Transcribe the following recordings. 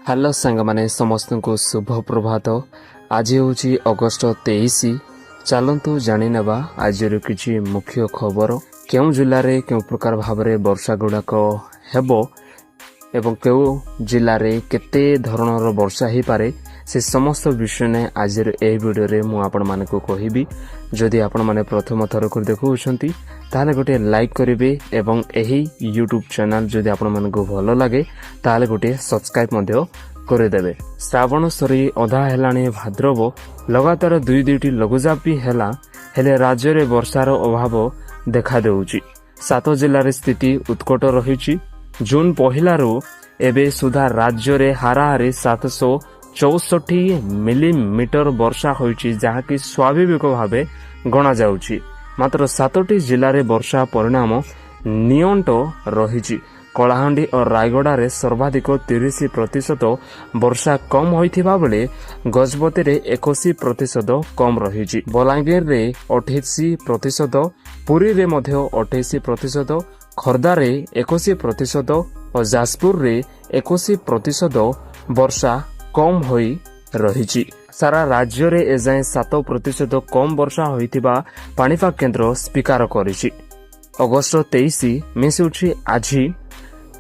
Hello ସାଙ୍ଗମାନେ, ସମସ୍ତଙ୍କୁ ଶୁଭ ପ୍ରଭାତ। ଆଜି ହେଉଛି ଅଗଷ୍ଟ 23। ଚାଲନ୍ତୁ ଜାଣିନେବା ଆଜିର କିଛି ମୁଖ୍ୟ ଖବର। କେଉଁ ଜିଲ୍ଲାରେ କେଉଁ ପ୍ରକାର ଭାବରେ ବର୍ଷା ଗୁଡ଼ାକ ହେବ ଏବଂ କେଉଁ ଜିଲ୍ଲାରେ କେତେ ଧରଣର ବର୍ଷା ହେଇପାରେ, ସେ ସମସ୍ତ ବିଷୟ ନେଇ ଆଜିର ଏହି ଭିଡ଼ିଓରେ ମୁଁ ଆପଣମାନଙ୍କୁ କହିବି। ଯଦି ଆପଣମାନେ ପ୍ରଥମ ଥର କରି ଦେଖୁଛନ୍ତି, ତାହେଲେ ଗୋଟିଏ ଲାଇକ୍ କରିବେ ଏବଂ ଏହି ୟୁଟ୍ୟୁବ୍ ଚ୍ୟାନେଲ୍ ଯଦି ଆପଣମାନଙ୍କୁ ଭଲ ଲାଗେ, ତାହେଲେ ଗୋଟିଏ ସବସ୍କ୍ରାଇବ୍ ମଧ୍ୟ କରିଦେବେ। ଶ୍ରାବଣ ସରି ଅଧା ହେଲାଣି ଭାଦ୍ରବ। ଲଗାତାର ଦୁଇ ଦୁଇଟି ଲଘୁଚାପ ବି ହେଲା, ହେଲେ ରାଜ୍ୟରେ ବର୍ଷାର ଅଭାବ ଦେଖାଦେଉଛି। ସାତ ଜିଲ୍ଲାରେ ସ୍ଥିତି ଉତ୍କଟ ରହିଛି। ଜୁନ୍ 1ରୁ ଏବେ ସୁଦ୍ଧା ରାଜ୍ୟରେ ହାରାହାରି 764 ମିଲିମିଟର ବର୍ଷା ହୋଇଛି, ଯାହାକି ସ୍ୱାଭାବିକ ଭାବେ ଗଣାଯାଉଛି। ମାତ୍ର ସାତୋଟି ଜିଲ୍ଲାରେ ବର୍ଷା ପରିମାଣ ନିଅଣ୍ଟ ରହିଛି। କଳାହାଣ୍ଡି ଓ ରାୟଗଡ଼ାରେ ସର୍ବାଧିକ 30% ବର୍ଷା କମ୍ ହୋଇଥିବା ବେଳେ ଗଜପତିରେ 21% କମ୍ ରହିଛି। ବଲାଙ୍ଗୀରରେ 28%, ପୁରୀରେ ମଧ୍ୟ 28%, ଖୋର୍ଦ୍ଧାରେ 21% ଓ ଯାଜପୁରରେ 21% ବର୍ଷା କମ୍ ହୋଇ ରହିଛି। ସାରା ରାଜ୍ୟରେ ଏଯାଏଁ 7% କମ୍ ବର୍ଷା ହୋଇଥିବା ପାଣିପାଗ କେନ୍ଦ୍ର ସ୍ୱୀକାର କରିଛି। ଅଗଷ୍ଟ 23 ମିନ୍ସ ହେଉଛି ଆଜି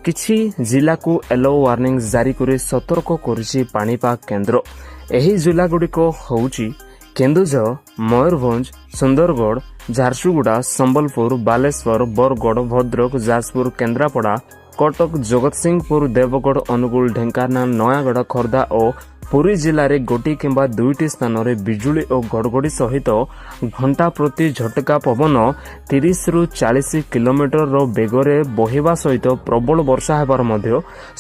କିଛି ଜିଲ୍ଲାକୁ ୟେଲୋ ୱାର୍ଣ୍ଣିଂ ଜାରି କରି ସତର୍କ କରିଛି ପାଣିପାଗ କେନ୍ଦ୍ର। ଏହି ଜିଲ୍ଲାଗୁଡ଼ିକ ହେଉଛି କେନ୍ଦୁଝର, ମୟୂରଭଞ୍ଜ, ସୁନ୍ଦରଗଡ଼, ଝାରସୁଗୁଡ଼ା, ସମ୍ବଲପୁର, ବାଲେଶ୍ୱର, ବରଗଡ଼, ଭଦ୍ରକ, ଯାଜପୁର, କେନ୍ଦ୍ରାପଡ଼ା, କଟକ, ଜଗତସିଂହପୁର, ଦେବଗଡ଼, ଅନୁଗୁଳ, ଢେଙ୍କାନାଳ, ନୟାଗଡ଼, ଖୋର୍ଦ୍ଧା ଓ ପୁରୀ ଜିଲ୍ଲାରେ ଗୋଟିଏ କିମ୍ବା ଦୁଇଟି ସ୍ଥାନରେ ବିଜୁଳି ଓ ଘଡ଼ଘଡ଼ି ସହିତ ଘଣ୍ଟା ପ୍ରତି ଝଟକା ପବନ 30ରୁ 40 କିଲୋମିଟରର ବେଗରେ ବହିବା ସହିତ ପ୍ରବଳ ବର୍ଷା ହେବାର ମଧ୍ୟ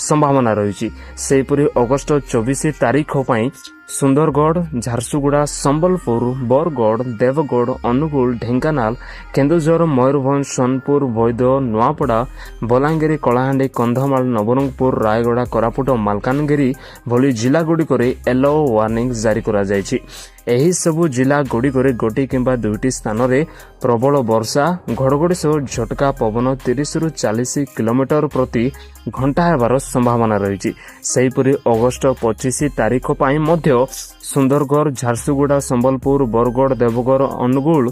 ସମ୍ଭାବନା ରହିଛି। ସେହିପରି ଅଗଷ୍ଟ 24 ତାରିଖ ପାଇଁ ସୁନ୍ଦରଗଡ଼, ଝାରସୁଗୁଡ଼ା, ସମ୍ବଲପୁର, ବରଗଡ଼, ଦେବଗଡ଼, ଅନୁଗୁଳ, ଢେଙ୍କାନାଳ, କେନ୍ଦୁଝର, ମୟୂରଭଞ୍ଜ, ସୋନପୁର, ବୌଦ୍ଧ, ନୂଆପଡ଼ା, ବଲାଙ୍ଗୀର, କଳାହାଣ୍ଡି, କନ୍ଧମାଳ, ନବରଙ୍ଗପୁର, ରାୟଗଡ଼ା, କୋରାପୁଟ ଓ ମାଲକାନଗିରି ଭଳି ଜିଲ୍ଲାଗୁଡ଼ିକରେ ୟେଲୋ ୱାର୍ଣ୍ଣିଂ ଜାରି କରାଯାଇଛି। ଏହିସବୁ ଜିଲ୍ଲାଗୁଡ଼ିକରେ ଗୋଟିଏ କିମ୍ବା ଦୁଇଟି ସ୍ଥାନରେ ପ୍ରବଳ ବର୍ଷା, ଘଡ଼ଘଡ଼ି ସହ ଝଟକା ପବନ 30ରୁ 40 କିଲୋମିଟର ପ୍ରତି ଘଣ୍ଟା ହେବାର ସମ୍ଭାବନା ରହିଛି। ସେହିପରି ଅଗଷ୍ଟ 25 ତାରିଖ ପାଇଁ ମଧ୍ୟ ସୁନ୍ଦରଗଡ଼, ଝାରସୁଗୁଡ଼ା, ସମ୍ବଲପୁର, ବରଗଡ଼, ଦେବଗଡ଼, ଅନୁଗୁଳ,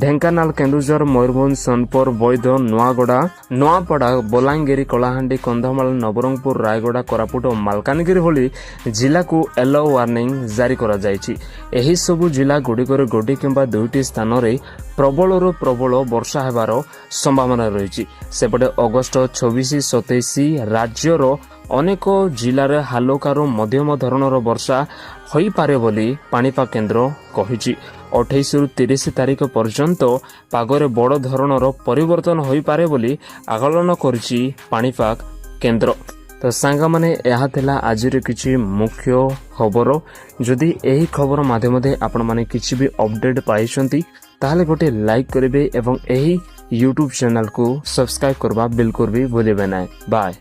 ଢେଙ୍କାନାଳ, କେନ୍ଦୁଝର, ମୟୂରଭଞ୍ଜ, ସୋନପୁର, ବୌଦ୍ଧ, ନୂଆଗଡ଼ା, ନୂଆପଡ଼ା, ବଲାଙ୍ଗୀର, କଳାହାଣ୍ଡି, କନ୍ଧମାଳ, ନବରଙ୍ଗପୁର, ରାୟଗଡ଼ା, କୋରାପୁଟ ଓ ମାଲକାନଗିରି ଭଳି ଜିଲ୍ଲାକୁ ୟେଲୋ ୱାର୍ଣ୍ଣିଂ ଜାରି କରାଯାଇଛି। ଏହିସବୁ ଜିଲ୍ଲାଗୁଡ଼ିକରେ ଗୋଟିଏ କିମ୍ବା ଦୁଇଟି ସ୍ଥାନରେ ପ୍ରବଳରୁ ପ୍ରବଳ ବର୍ଷା ହେବାର ସମ୍ଭାବନା ରହିଛି। ସେପଟେ ଅଗଷ୍ଟ 26, 27 ରାଜ୍ୟର ଅନେକ ଜିଲ୍ଲାରେ ହାଲୁକାରୁ ମଧ୍ୟମ ଧରଣର ବର୍ଷା ହୋଇପାରେ ବୋଲି ପାଣିପାଗ କେନ୍ଦ୍ର କହିଛି। 28ରୁ 30 ତାରିଖ ପର୍ଯ୍ୟନ୍ତ ପାଗରେ ବଡ଼ ଧରଣର ପରିବର୍ତ୍ତନ ହୋଇପାରେ ବୋଲି ଆକଳନ କରିଛି ପାଣିପାଗ କେନ୍ଦ୍ର। ତ ସାଙ୍ଗମାନେ, ଏହା ଥିଲା ଆଜିର କିଛି ମୁଖ୍ୟ ଖବର। ଯଦି ଏହି ଖବର ମାଧ୍ୟମରେ ଆପଣମାନେ କିଛି ବି ଅପଡେଟ୍ ପାଇଛନ୍ତି, ତାହେଲେ ଗୋଟିଏ ଲାଇକ୍ କରିବେ ଏବଂ ଏହି ୟୁଟ୍ୟୁବ୍ ଚ୍ୟାନେଲକୁ ସବସ୍କ୍ରାଇବ୍ କରିବା ବିଲକୁଲ ବି ଭୁଲିବେ ନାହିଁ। ବାଏ।